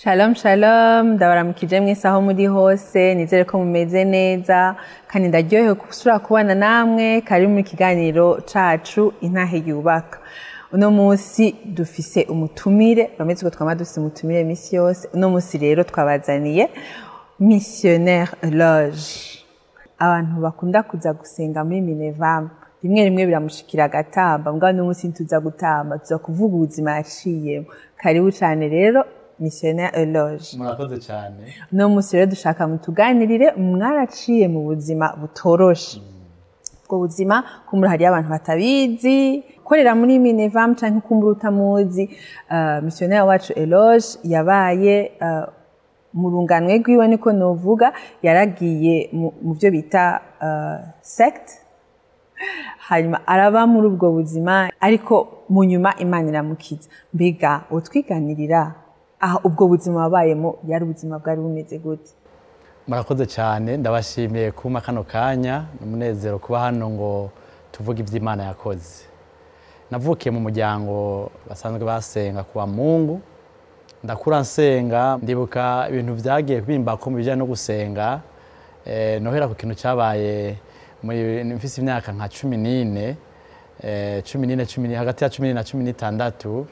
Shalom shalom, ndabaramukije mwese aho muri hose, nizere ko mumeze neza kandi ndaryohewe gusubira kubana namwe. Kari muri kiganiro cacu Intahe Yubaka. Uno munsi dufise umutumire, bameze uko twama dufise umutumire misi yose. Uno munsi rero twabazaniye Missionnaire Eloge. Abantu bakunda kuza gusenga muri Minevam, rimwe rimwe biramushikira agatamba, mbwa uno munsi ntituza gutamba, tuza kuvuga ubuzima yaciyemo. Karibu cane rero, Missionnaire Eloge. Murakoze cyane. Uno munsi rero dushaka mutuganirire, mwaraciye mu buzima butoroshe. Ubwo buzima kumbura hariyo abantu batabizi korera muri Minevam canke kumbura utamuzi. Missionnaire wacu Eloge yabaye mu runganwe rwiwe, niko novuga, yaragiye mu byo bita secte, hanyuma araba muri ubwo buzima, ariko mu nyuma Imana iramukiza. Mbega utwiganirira aha ubwo buzima wabayemo, yari ubuzima bwari bumeze gute? Murakoze cyane, ndabashimiye kuma kano kanya. Umunezero kuba hano ngo tuvuge iby'Imana yakoze. Navukiye mu muryango basanzwe basenga kuwa Mungu, ndakura nsenga. Ndibuka ibintu byagiye bimbako mu bijyanye no gusenga. Nohera ku kintu cyabaye mfise imyaka nka 14, 14, cumi, hagati ya 14 na 16.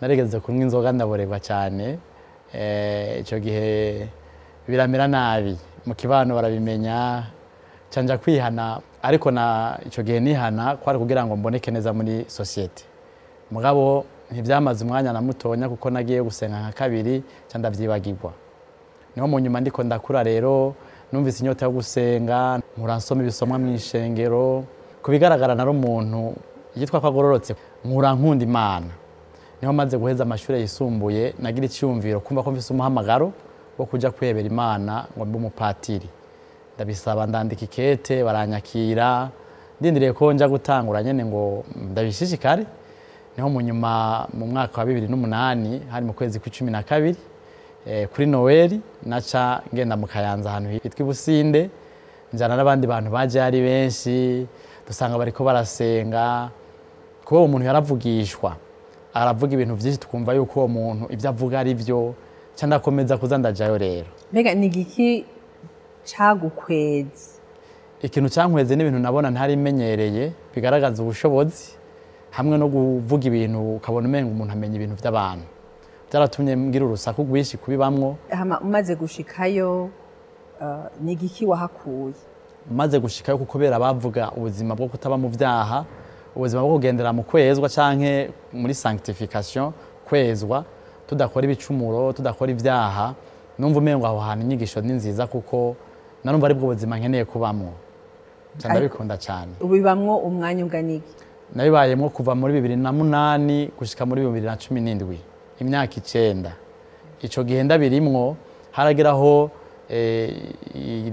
Narigeze kunywa inzoga ndaborerwa cyane. Icyo gihe biramera nabi mu kibano, barabimenya, canja kwihana. Ariko na icyo gihe nihana kwari kugira ngo mboneke neza muri société, mugabo ntibyamaze umwanya na mutonya, kuko nagiye gusenga nka kabiri ca ndavyibagirwa. Niho mu nyuma ndiko ndakura rero numvise inyota yo gusenga, nkura nsoma ibisomwa mu ishengero. Ku bigaragara nari umuntu yitwa ko agororotse, nkura nkunda Imana. Niho maze guheza amashuri yisumbuye nagira icyumviro kumva ko mfise umuhamagaro wo kuja kwebera Imana ngo mbe umupatiri. Ndabisaba, ndandika ikete, baranyakira, ndindiriye ko nja gutangura nyene ngo ndabishishikare. Niho mu nyuma mu mwaka wa 2008, hari mu kwezi kwa 12, kuri Noel, naca ngenda mu Kayanza ahantu hitwa Ibusinde, njana n'abandi bantu baje ari benshi, dusanga bariko barasenga. Kuba uwo muntu yaravugishwa, aravuga ibintu byinshi, tukumva yuko uwo muntu ibyo avuga ari byo, ca ndakomeza kuza ndajayo rero. Mbega ni igiki cagukweze? Ikintu cyankweze n'ibintu nabona ntari menyereye bigaragaza ubushobozi, hamwe no kuvuga ibintu ukabona umenga umuntu amenya ibintu by'abantu. Byaratumye ngira urusaku rwinshi kubibamwo. Hama umaze gushikayo, ni igiki wahakuye? Maze gushikayo, kuko kubera bavuga ubuzima bwo kutaba mu byaha, ubuzima bwo kugendera mu kwezwa canke muri sanctification, kwezwa, tudakora ibicumuro, tudakora ibyaha, numva umengo aho hantu inyigisho ni nziza, kuko narumva ari bwo buzima nkeneye kubamwo. Nca ndabikunda cyane. Ubibamwo umwanya ungana iki? Nabibayemwo kuva muri 2008 gushika muri 2017, imyaka 9. Ico gihe ndabirimwo, harageraho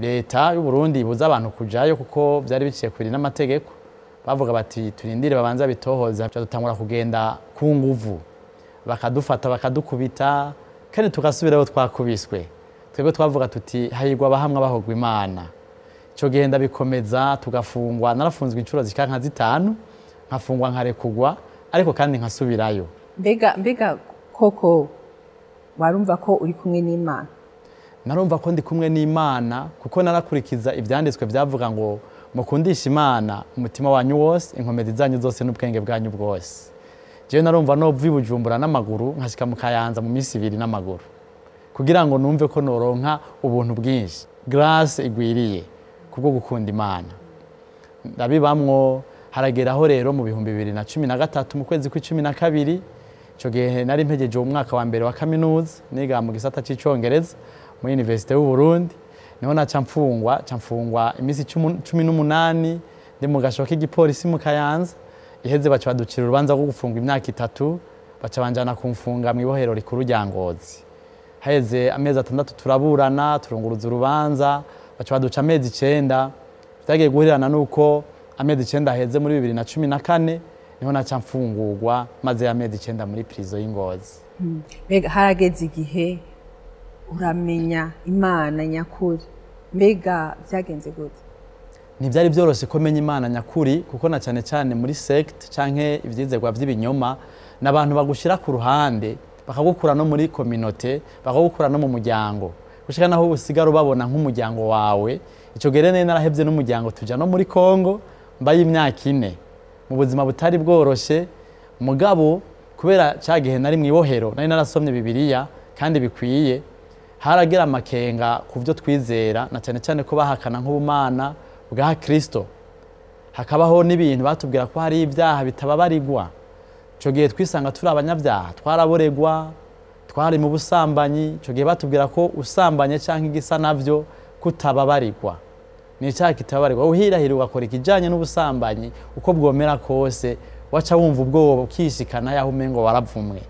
leta y'u Burundi ibuza abantu kujayo, kuko byari biciye kubiri n'amategeko. Bavuga bati turindire babanza bitohoza. Dutangura kugenda ku nguvu, bakadufata, bakadukubita, kandi tugasubirayo twakubiswe. Twebwe twavuga tuti hahirwa abahamwa bahogwa Imana. Ico gihe ndabikomeza, tugafungwa. Narafunzwe inshuro zishika nka zitanu, nkafungwa nkarekugwa, ariko kandi nkasubirayo. Mbega koko warumva ko uri kumwe n'Imana? Narumva ko ndi kumwe n'Imana, kuko narakurikiza ivyanditswe byavuga ngo mukundisha Imana umutima wanyu wose, inkomezi zanyu zose n'ubwenge bwanyu bwose. Jewe narumva no i Bujumbura n'amaguru nkashika mu Kayanza mu minsi 2 n'amaguru, kugira ngo numve ko noronka ubuntu bwinshi, grâce igwiriye kubwo gukunda Imana. Ndabibamwo, harageraho rero mu 2013, mu kwezi kwa 12. Ico gihe nari mpejeje umwaka wa mbere wa kaminuza, niga mu gisata c'icongereza muri Université y'u Burundi. Niho naca mfungwa, ca mfungwa iminsi 18 ndi mu gasho k'igipolisi mu Kayanza. Iheze baca baducira urubanza rwo gufungwa imyaka 3, baca banjana kumfunga mu ibohero rikuru rya Ngozi. Haheze amezi 6 turaburana, turunguruza urubanza, baca baduca amezi 9. Vyagiye guhurirana nuko amezi 9 aheze muri 2014, niho naca mfungurwa, maze amezi 9 muri prison y'Ingozi. Mbega harageze igihe uramenya Imana nyakuri, mbega byagenze gute? Ntibyari byoroshye ko menya Imana nyakuri, kuko na cyane cyane muri secte canke ivyizerwa vy'ibinyoma n'abantu bagushira ku ruhande. Bakagukura no muri communauté, bakagukura no mu muryango, gushika naho usigara ubabona nk'umuryango wawe. Ico gihe rero narahevye n'umuryango, tuja no muri Kongo, mbaye imyaka 4 mu buzima butari bworoshe. Mugabo kubera ca gihe nari mw'ibohero, nari narasomye Bibiliya kandi bikwiye, haragira amakenga ku byo twizera, na cyane cyane ko bahakana nk'ubumana bwa Kristo. Hakabaho n'ibintu batubwira ko hari ibyaha bitababarirwa. Ico gihe twisanga turi abanyabyaha, twaraboregwa, twari mu busambanyi. Ico gihe batubwira ko usambanye canke igisa navyo kutababarirwa, ni icyaha kitababarirwa. Uhirahira ugakora ikijanye n'ubusambanyi, uko bwomera kose waca wumva ubwoba, ukishikana yaho umengo waravumwe.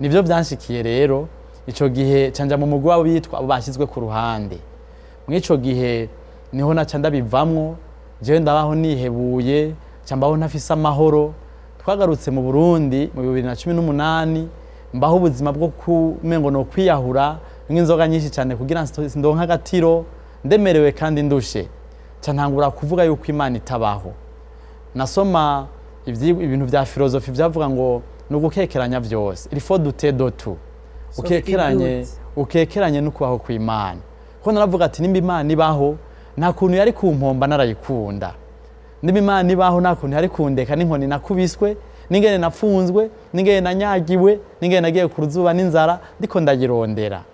Nivyo byanshikiye rero. Ico gihe canja mu mugwi wabo bitwa abo bashyizwe ku ruhande. Mw'ico gihe niho naca ndabivamwo, jewe ndabaho nihebuye, nca mbaho ntafise amahoro. Twagarutse mu Burundi mu 2018, mbaho ubuzima bwo kumengo no kwiyahura, nk'inzoga nyinshi cyane kugira ndonke agatiro, ndemerewe kandi ndushe. Nca ntangura kuvuga yuko Imana itabaho. Nasoma ibintu vya filozofi vyavuga ngo ni ugukekeranya vyose, il faut douter de tout, ukekeranye, ukekeranye no kubaho kw'Imana. Kuko naravuga ati nimba Imana ibaho, nta kuntu yari kumpomba narayikunda. Nimba Imana ibaho, nta kuntu yari kundeka n'inkoni nakubiswe, n'ingene napfunzwe, n'ingene nanyagiwe, n'ingene nagiye ku ruzuba n'inzara ndiko ndayirondera.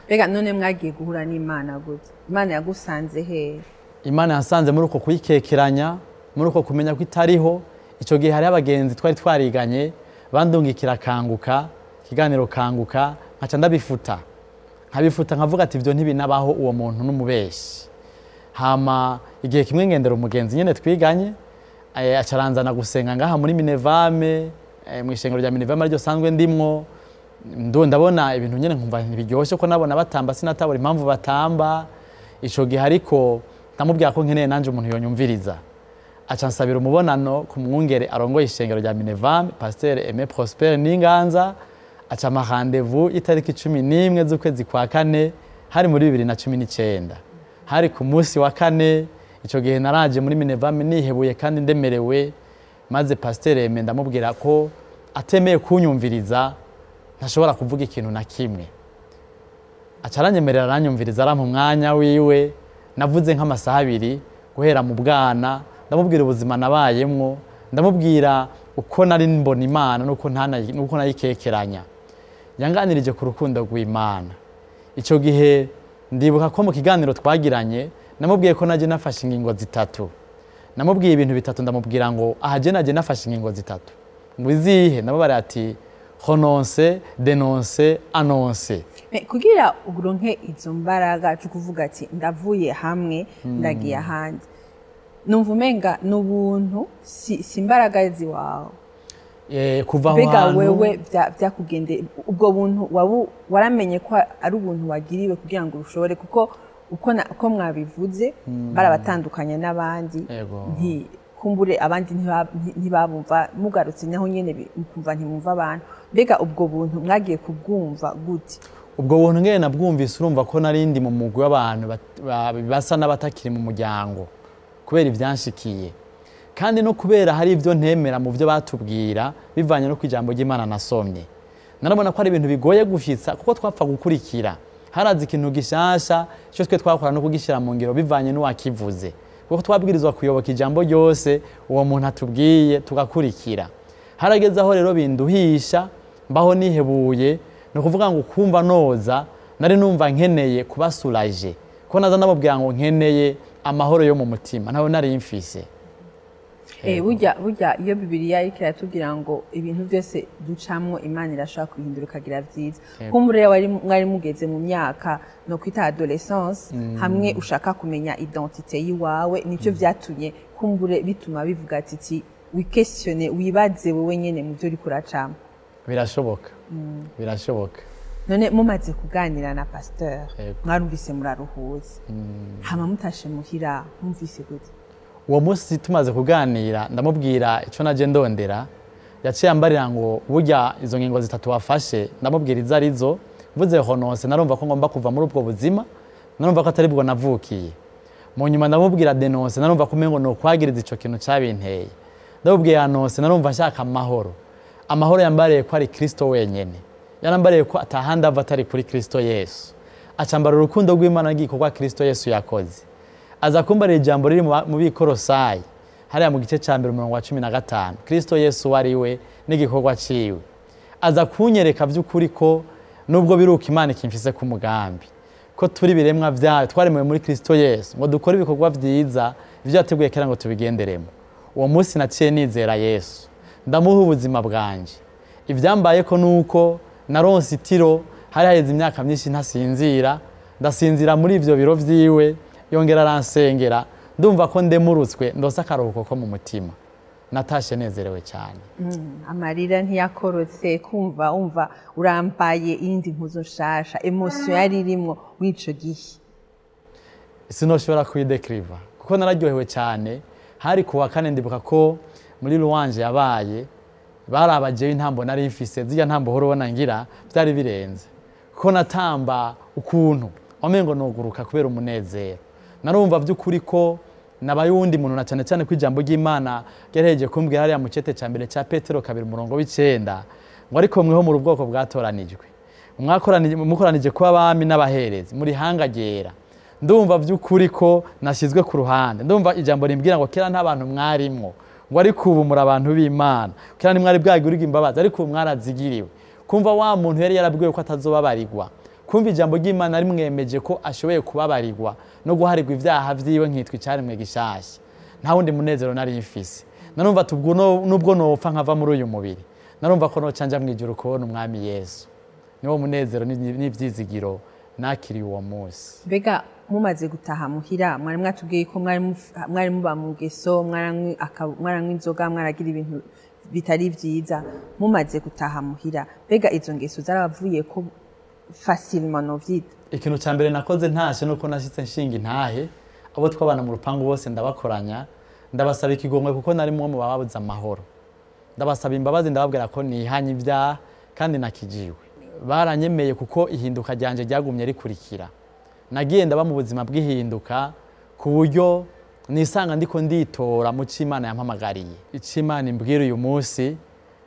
Mbega none mwagiye guhura n'Imana gute? Imana yagusanze he? Imana yasanze muri uko kuyikekeranya, muri uko kumenya ko itariho. Ico gihe hariho abagenzi twari twariganye bandungikira Kanguka, ikiganiro Kanguka, nkaca ndabifuta, nkabifuta, nkavuga ati ivyo ntibinabaho, uwo muntu n'umubeshi. Hama igihe kimwe ngendera umugenzi nyene twiganye, acaranzana gusenga ngaha muri Minevame, mu ishengero rya Minevame ariryo sanzwe ndimwo. Ndabona ibintu nyene nkumva ntibiryoshe, ko nabona batamba sinatabura impamvu batamba. Ico gihe ariko ndamubwira ko nkeneye nanje umuntu yonyumviriza. Aca nsabira umubonano ku mwungere arongoye ishengero rya Minevame, Pasteur Aimé Prosper Ninganza. Aca ama rendez-vous itariki 11 z'ukwezi kwa kane, hari muri 2019, hari ku munsi wa kane. Ico gihe naraje muri Minevame nihebuye kandi ndemerewe, maze Pasteur Aimé ndamubwira ko atemeye kunyumviriza ntashobora kuvuga ikintu na kimwe. Aca aranyemerera, aranyumviriza, arampa umwanya wiwe. Navuze nk'amasaha 2, guhera mu bwana, ndamubwira ubuzima nabayemwo, ndamubwira uko nari mbona Imana nuko nayikekeranya. Yanganirije ku rukundo rw'Imana. Ico gihe ndibuka ko mu kiganiro twagiranye namubwiye ko naje nafashe ingingo 3. Namubwiye ibintu bitatu, ndamubwira ngo aha je naje nafashe ingingo 3. Ngo izihe? Ndamubara ati renoncer, dénoncer, annoncer. Kugira uronke izo mbaraga cyo kuvuga ati ndavuye hamwe ndagiye ahandi, numva umenga n'ubuntu, si imbaraga ziwawe. Kuva aho Mbega hantu wewe byakugende ubwo buntu waramenye ko ari ubuntu wagiriwe kugira ngo ushobore, kuko uko mwabivuze barabatandukanya n'abandi, nti kumbure abandi ntibabumva, mugarutse naho nyene mukumva ntimumva abantu. Mbega ubwo buntu mwagiye kubwumva gute? Ubwo buntu ngene nabwumvise, urumva ko narindi mu mugwi w'abantu basa n'abatakiri mu muryango kubera ivyanshikiye, kandi no kubera hari ivyo ntemera mu byo batubwira bivanye no kwijambo ry'Imana nasomye. Narabona ko ari ibintu bigoye gushitsa, kuko twapfa gukurikira. Haraza ikintu gishasha, ico twe twakora no kugishira mu ngiro bivanye n'uwakivuze, kuko twabwirizwa kuyoboka ijambo ryose uwo muntu atubwiye tugakurikira. Harageze aho rero binduhisha, mbaho nihebuye, ni ukuvuga ngo kumva noza nari numva nkeneye kubasuraje, ko naza ndamubwira ngo nkeneye amahoro yo mu mutima, ntawe nari mfise. Burya iyo Bibiliya iriko iratubwira ngo ibintu byose ducamwo Imana irashobora kubihindura ikagira vyiza. Kumbure mwari mugeze mu myaka no kwita adolescence, hamwe ushaka kumenya identité yiwawe, nico vyatumye kumbure bituma bivuga ati wikestione, wibaze wewe nyene mu byo uriko uracamwo. Birashoboka. Birashoboka. None mumaze kuganira na pasteur, mwarumvise muraruhuza, hama mutashe muhira mwumvise gute? Uwo munsi tumaze kuganira ndamubwira ico naje ndondera, yaciye ambarira ngo burya izo ngingo 3 wafashe, ndamubwira izo arizo. Mvuze renoncer, narumva ko ngomba kuva muri ubwo buzima, narumva ko atari bwo navukiye. Mu nyuma ndamubwira dénoncer, narumva ko umengo no kwagiriza ico kintu cabinteye. Ndamubwiye annoncer, narumva nshaka amahoro. Amahoro yambariye ko ari Kristo wenyene. Yarambariye ko atahandi ava atari kuri Kristo Yesu. Acambara urukundo rw'Imana n'igikorwa Kristo Yesu yakoze. Aza kumbarira ijambo riri mu Bikorosayi, hariya mu gice ca mbere umurongo wa 15. Kristo Yesu wari we n'igikorwa ciwe. Aza kunyereka by'ukuri ko nubwo biruka Imana ikimfise ku mugambi, ko turi biremwa vyayo, twaremewe muri Kristo Yesu ngo dukore ibikorwa vyiza ivyo yateguye kera ngo tubigenderemo. Uwo munsi naciye nizera Yesu, ndamuha ubuzima bwanje. Ivyambaye ko nuko naronse itiro, hari haheze imyaka myinshi ntasinzira, ndasinzira muri ivyo biro vyiwe, yongera aransengera, ndumva ko ndemurutswe, ndose akaruhuko ko mu mutima. Natashe nezerewe cyane. Amarira ntiyakorotse, kumva umva urambaye iyindi mpuzu nshasha, emotion yari irimwo w'ico gihe. Sinoshobora kuyidekriva kuko nararyohewe cyane. Hari kuwa kane ndibuka ko muri louange yabaye barabajeyo intambo nari mfise, zirya ntambo horo ubona ngira byari birenze, kuko natamba ukuntu wamengo noguruka kubera umunezero. Narumva by'ukuri ko nabaye uwundi muntu, na cyane cyane ko ijambo ry'Imana ryarahejeje kumbwira hariya mu cete ca mbere ca Petero 2 umurongo w'9 ngo ariko mweho mu bwoko bwatoranijwe, mukoranije kuba abami n'abaherezi muri hanga ryera. Ndumva by'ukuri ko nashyizwe ku ruhande. Ndumva ijambo rimbwira ngo kera nta bantu mwarimwo, ngo ariko ubu muri abantu b'Imana, kera ntimwari bwagirirwe imbabazi ariko ubu mwarazigiriwe. Kumva wa muntu yari yarabwiwe ko atazobabarirwa, kumva ijambo ry'Imana rimwemeje ko ashoboye kubabarirwa no guharirwa ibyaha vyiwe nkitwa icaremwe gishasha, nta wundi munezero nari mfise. Narumva tubwo nubwo nopfa nkava muri uyu mubiri, narumva ko nocanja mwijuru kubona umwami Yesu. Niwo munezero n'ivyizigiro nakiriye uwo munsi. Mbega mumaze gutaha muhira, mwari mwatubwiye ko mwari muba mu ngeso, mwaranywa inzoga, mwaragira ibintu bitari vyiza. Mumaze gutaha muhira, mbega izo ngeso zarabavuye ko facilement novyita? Ikintu ca mbere nakoze ntashe nuko nashitse nshinga intahe, abo twabana mu rupangu bose ndabakoranya, ndabasaba ikigongwe kuko nari mwo mu bababuze amahoro. Ndabasaba imbabazi, ndababwira ko nihanye ibyaha kandi nakijiwe. Baranyemeye kuko ihinduka ryanje ryagumye rikurikira. Nagiye ndaba mu buzima bw'ihinduka ku buryo nisanga ndiko nditora mu c'Imana yampamagariye. Ic'Imana imbwira uyu munsi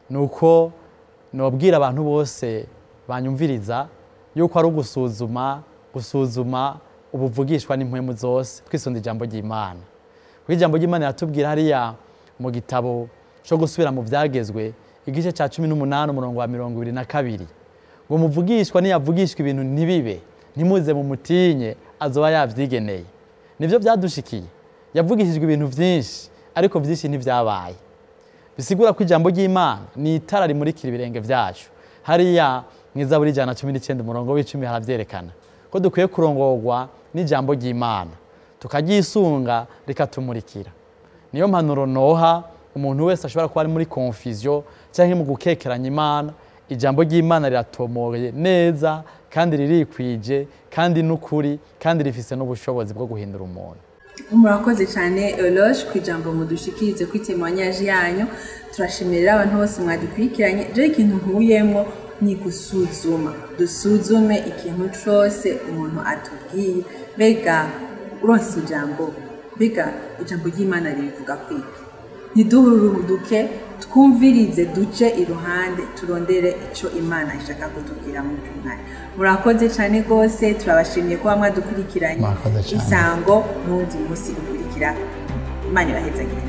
nuko nobwira abantu bose banyumviriza yuko ari gusuzuma ubuvugishwa n'impwemu zose, twisonda ijambo ry'Imana. Kuko ijambo ry'Imana riratubwira hariya mu gitabo cyo gusubira mu vyagezwe igice ca 18 umurongo wa 22 ngo muvugishwa niyavugishwa ibintu ntibibe, ntimuze mu mutinye, azoba yavyigeneye. Nivyo vyadushikiye. Yavugishijwe ibintu vyinshi ariko vyinshi ntivyabaye. Bisigura ko ijambo ry'Imana ni itara rimurikira ibirenge vyacu. Hariya mw'Izaburi 119 umurongo w'10 haravyerekana ko dukwiye kurongorwa n'ijambo ry'Imana, tukaryisunga rikatumurikira. Niyo mpanuro noha umuntu wese ashobora kuba ari muri confusion canke mu gukekeranya Imana. Ijambo ry'Imana riratomoye neza kandi ririkwije kandi n'ukuri kandi rifise n'ubushobozi bwo guhindura umuntu. Murakoze cyane Euloge ku ijambo mudushikirize ku témoignage yanyu. Turashimirira abantu bose mwadukurikiranye. Je ikintu nkuyemwo ni gusuzuma, dusuzume ikintu cose umuntu atubwiye. Mbega uronse ijambo, mbega ijambo ry'Imana ribivuga kwiki? Ntiduhuruduke, twumvirize, duce iruhande, turondere ico Imana ishaka kutubwira muri uyu mwanya. Murakoze cyane rwose, turabashimiye kuba mwadukurikiranye. Murakoze cyane. Isango n'uwundi munsi ukurikira. Imana ibahezagire.